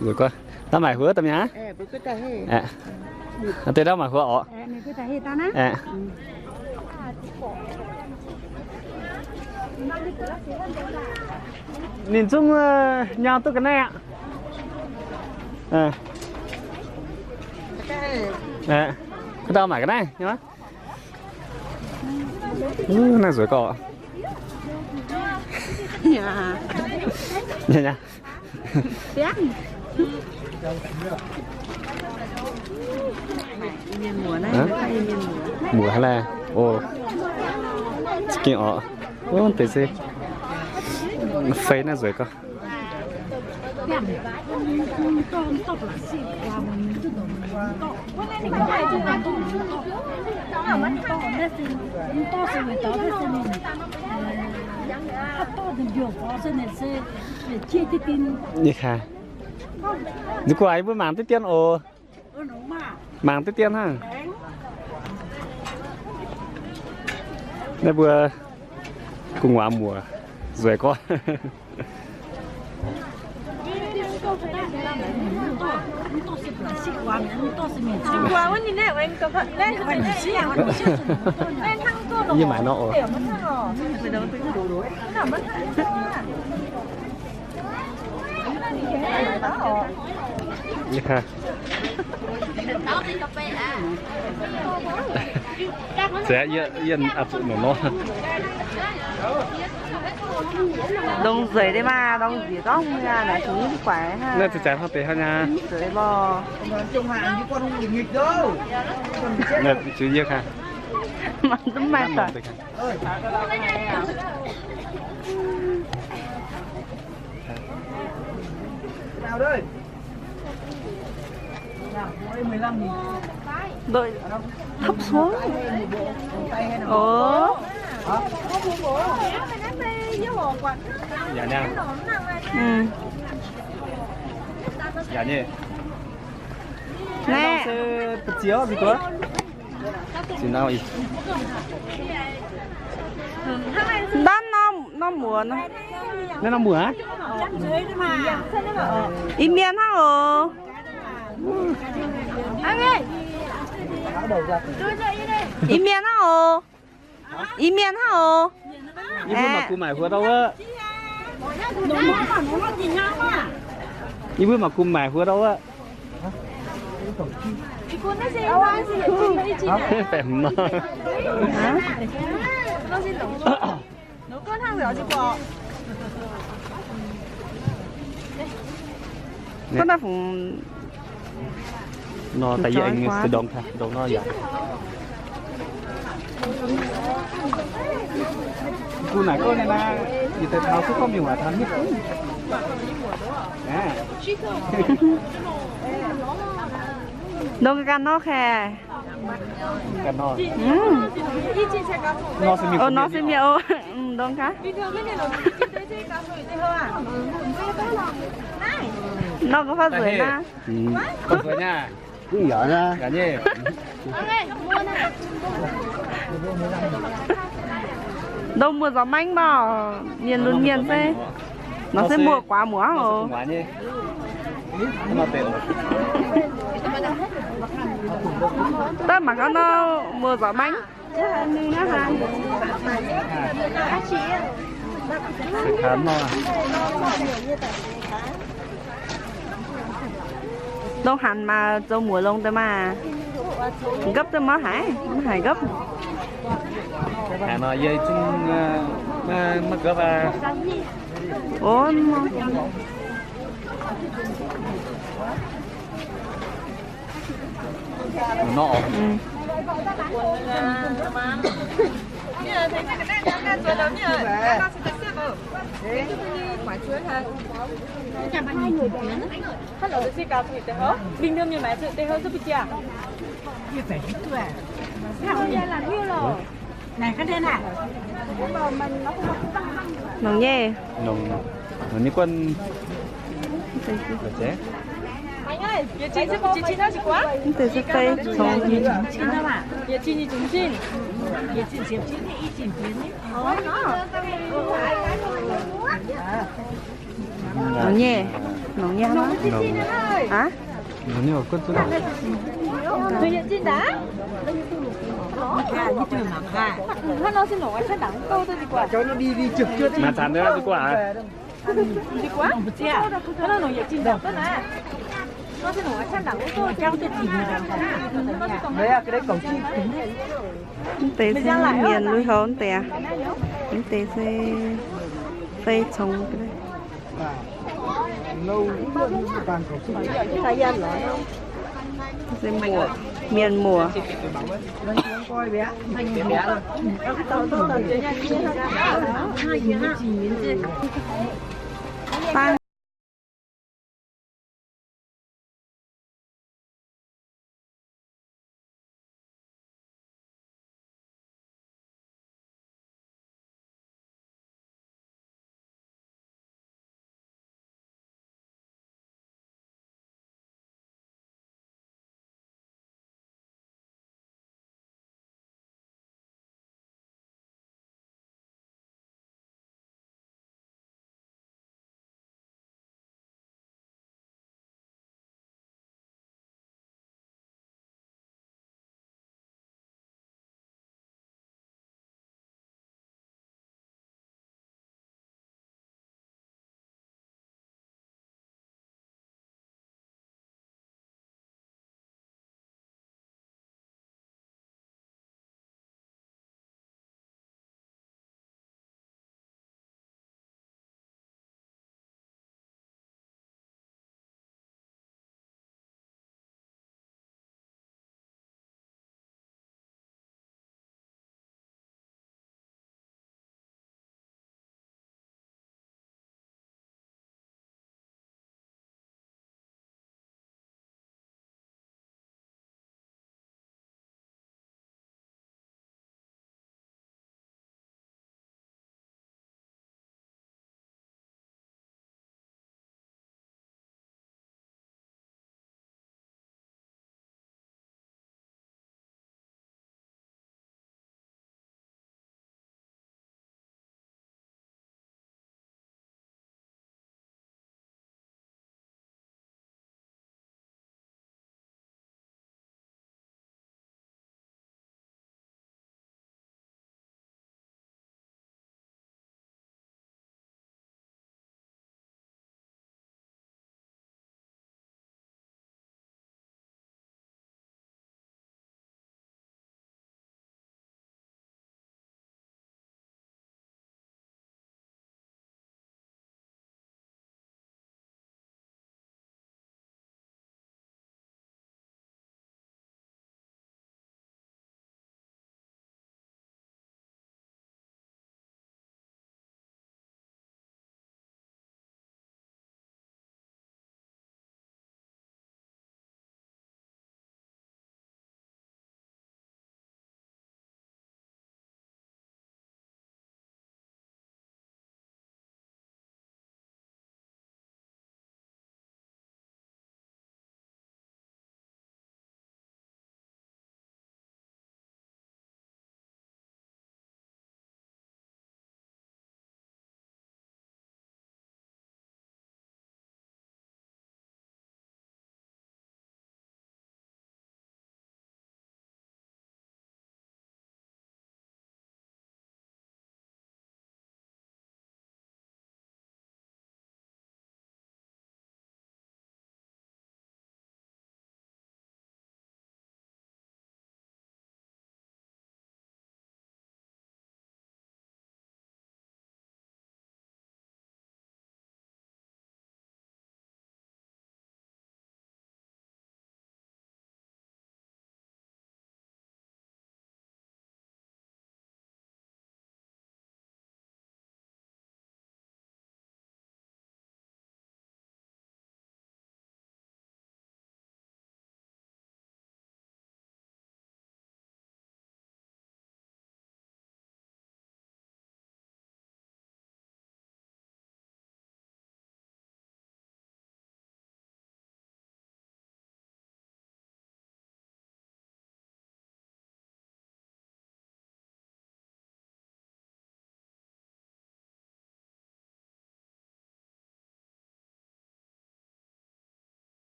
Nzueic guai. Daaih maaic huox daaih mi'aqv. Deix ndau maaic huox orqc. Ninh zungv nyau duqv ga'naaiv aqv. Kuv dau maaic ga'naaiv. Naaiv nzueic gorqv. Muoc haaix laih? O, za'gengh orqc. O, deix se fei naaiv nzueic gorqv. Yie kaaix. Nzi guaax, yie mbuo mangc diqv dien oc. Mangc diqv dien hnangv. Naaiv mbuo gu'nguaaz muoc nzueic gorqv. Yie maaic nor oc. Yie kaaix. Nzengc, yie, yie a'zuqc nongc nor. Ndongc nzueic deix maah, ndongc nzueic gorngv naaic, zungv guaix hnangv. Naaiv za'gengh hnangv deix hnangv nyei. Nzueic lorqc. Naaiv zuqc yie kaaix. Mangc duqv maaih doic. Đội thấp xuống. Ồ. Nè. Hnangv nor, nor muoz nor. Naaiv nor muoz aqv? Ih mienh hnangv oc. Ih mienh hnangv oc. Ih mienh hnangv oc. Yie mbuo mangc gux maaic huox ndau wuov. Yie mbuo mangc gux maaic huox ndau wuov. Nor da'yietv aengx se ndongc, ndongc nor yaac. Gu naaic gorngv nyei naaiv, yietc deix taux se gorngv mingh waac taux hniev. Ndongc ganh nor kaeqv. Ganh nor. Nor se mienh oc. Ndongc gaax. Nor ga'faav nzueic naaiv. Ndongc muoz-doic maengx mauh, mienh lunx mienh se. Nor se mbuo guaax muoz oc. Daaih mangc gaax nor muoz-doic maengx. Dongh hanc maaih zoux muoz longx deix maah. Gapv duqv maiv haiz, maiv haiz gapv. Ov, nor. Bình thường mình mái chữ tế hấu, sao bây giờ làm hưu rồi? Nongc nyei. Nongc, nongc nyei guanh. Mv deix se fei congx. Nongc nyei, nongc nyei hnangv. Aa? Maaih zanc ndau zuqc gu'nguaaic. Mv deix se mienh lui-houx mv deix aqv. Mv deix se fei congx. Se muoc, mienh muoc. Dangh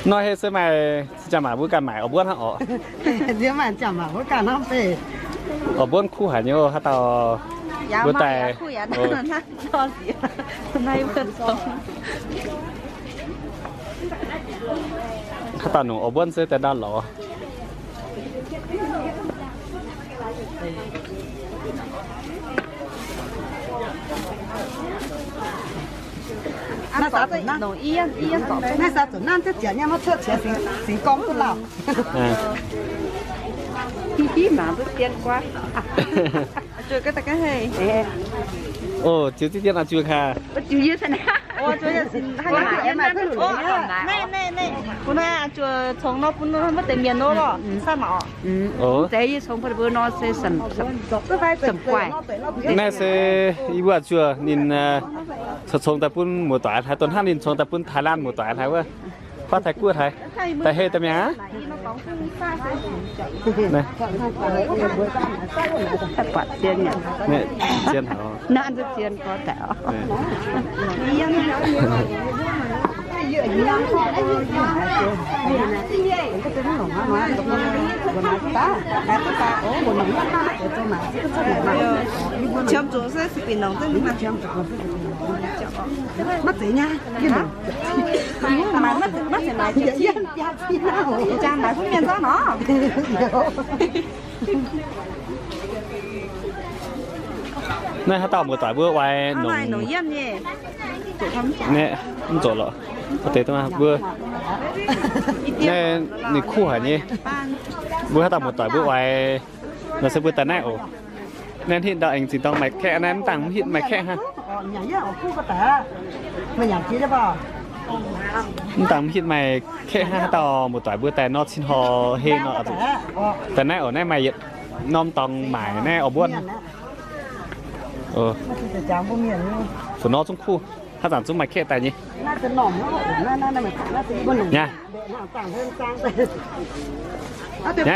Nor hei se maaih zinh jaa-maac mbuo ganh maaic orv mbuonv hnangv orqc. Nziex maaih jaa-maac mbuo ganh hnangv beiv. Orv mbuonv kuv haic nyei, haaix dauh mbuo daaih. Haaix dauh nongc orv mbuonv se daaih ndau lorz. Naaiv saa zuqc nanv, naaiv saa zuqc nanv ziex ziepc nyei, maiv cuotv qiex singx gorngv duqv lauh. Oc, ziux ziex dien oix zuqc kaax. Naaiv se yie mbuo zuqc ninh congx daaih bun muoz-doic haaix, donx hnangv ninh congx daaih bun Thailand muoz-doic haaix wuov, fatv Taiv-Guoqv haaix, daaih hei daaih mi'aqv. Zien haic. Qiemx zuqc se bieqc nongc, maiv zeiz nyei. Maiv zeiz maaiz, jangx maaiz bun mienh zorqv nor. Naaiv haaix dauh muoz-doic mbuo oix nongc yiem nyei. Naaiv mv zoqc lorqc. Mbuo naaiv ninh kuv haic nyei. Mbuo haaix dauh muoz-doic mbuo oix nor se mbuo daaih naaiv oc. Naaiv hitv ndau aengx zingh dorng maaih kaeqv, naaiv mv dangh mv hitv maaih kaeqv hnangv. Mv dangh mv hitv maaih kaeqv hnangv. Haaix dauh muoz-doic mbuo daaih nor cin hor hei nor, daaih naaiv oc. Naaiv maaih yietc norm dorngx maaic naaiv orv mbuonv. Fu nor zungv kuv, haaix zanc zungv maaih kaeqv daaih nyei. Nyaah,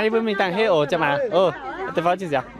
yie mbuo mingh dangh hei oc, jaa-maac oc. Deix faaux jiex nziaaux.